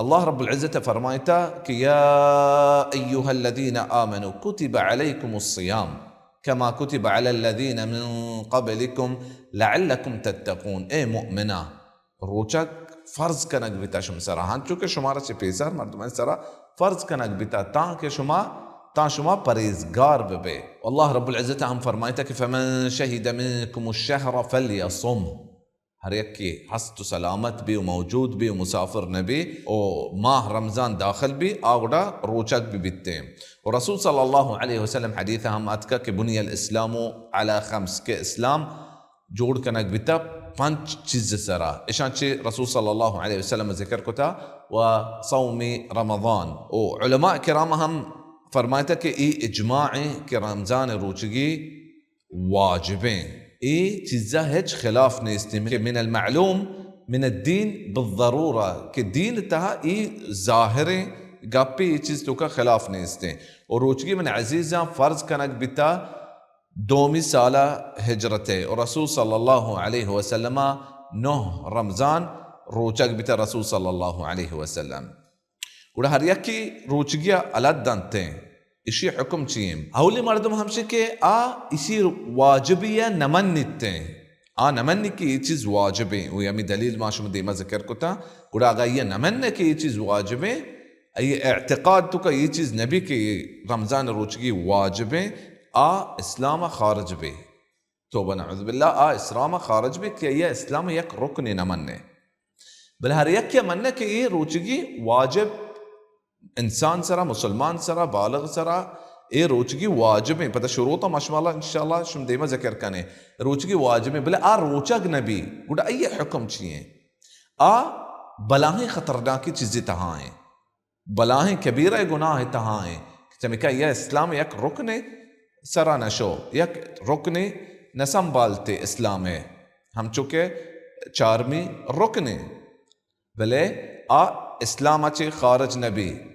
اللہ رب العزت فرمائتا کہ یا ایھا الذین آمنوا کتب علیکم الصیام کما کتب علی الذین من قبلکم لعلکم تتقون۔ اے مؤمناں، روچگ فرض کنگ بیتا شما سرا، ہنچو کہ شمارا چہ پیسر مردمانی سرا فرض کنگ بیتا، تاں کہ شما، تاں شما پرہیزگار ببے۔ اللہ رب العزت ہم فرمائتا کہ فمن شہد منکم الشہر فلیصمہ۔ ہر یکے ہست و سلامت بی و موجود بی و مسافر نبی و ماہ رمضان داخل بی، آ گڑا روچگ بہ بیتیں۔ و رسول صلی اللہ علیہ وسلم حدیث ہم اتکا کہ بنی الاسلام علی خمس، کہ اسلام جوڑ کنگ بیتا پنچ چیز سرا۔ اشاں چہ رسول صلی اللہ علیہ وسلم ذکر کتا و صوم رمضان۔ و علماء کرام ہم فرمائتا کہ ای اجماع ہیں کہ رمضان روچگی واجبیں۔ اے چیزا ہچ خلاف نیستیں کہ من المعلوم من الدین بالضرورہ، کہ دین تہا ای ظاہریں گپے، ای چیز توکا خلاف نیستیں۔ و روچگی من عزیزاں فرض کنگ بیتا دومی سالہ ہجرتے، و رسول صلی اللہ علیہ وسلم نہ رمضان روچگ بیتا رسول صلی اللہ علیہ وسلم۔ گڑا ہر یکے روچگی ء الد دنتیں۔ اشی حکم چی ایں؟ اولی مردم ہمشی کہ آ اشی واجبی ء نہ منیتیں۔ آ نہ منی کہ اے چیز واجبیں۔ و ہمی دلیل ما شما دیما ذکر کتا۔ گڑا اگاں آئی ء نہ منی کہ اے چیز واجبیں، آئی اعتقاد توکا اے چیز نبی کہ اے رمضان روچگی واجبیں، آ اسلام ء خارج بی۔ توبہ نعوذ باللہ، آ اسلام ء خارج بی کہ آئی ء اسلام ء یک رکنے نہ منی۔ بلے ہر یکے ء منی کہ اے روچگی واجب انسان سرا، مسلمان سرا، بالغ سرا اے روچگی واجبیں۔ پدا شروطاں ما شمالا انشاءاللہ شم دیما ذکر کنیں۔ روچگی واجبیں، بلے آ روچگ نبی، گڑا آئی ء حکم چی ایں؟ آ بلاہیں خطرناکیں چیزے تہا ایں۔ بلاہیں کبیرہ گناہ تہا ایں کہ چمیکا یا اسلام یک رکنے سرا نشو، یک رکنے نہ سنبھالتے اسلام ء، ہمچو کہ چارمی رکنے، بلے آ اسلام ء چہ خارج نبی۔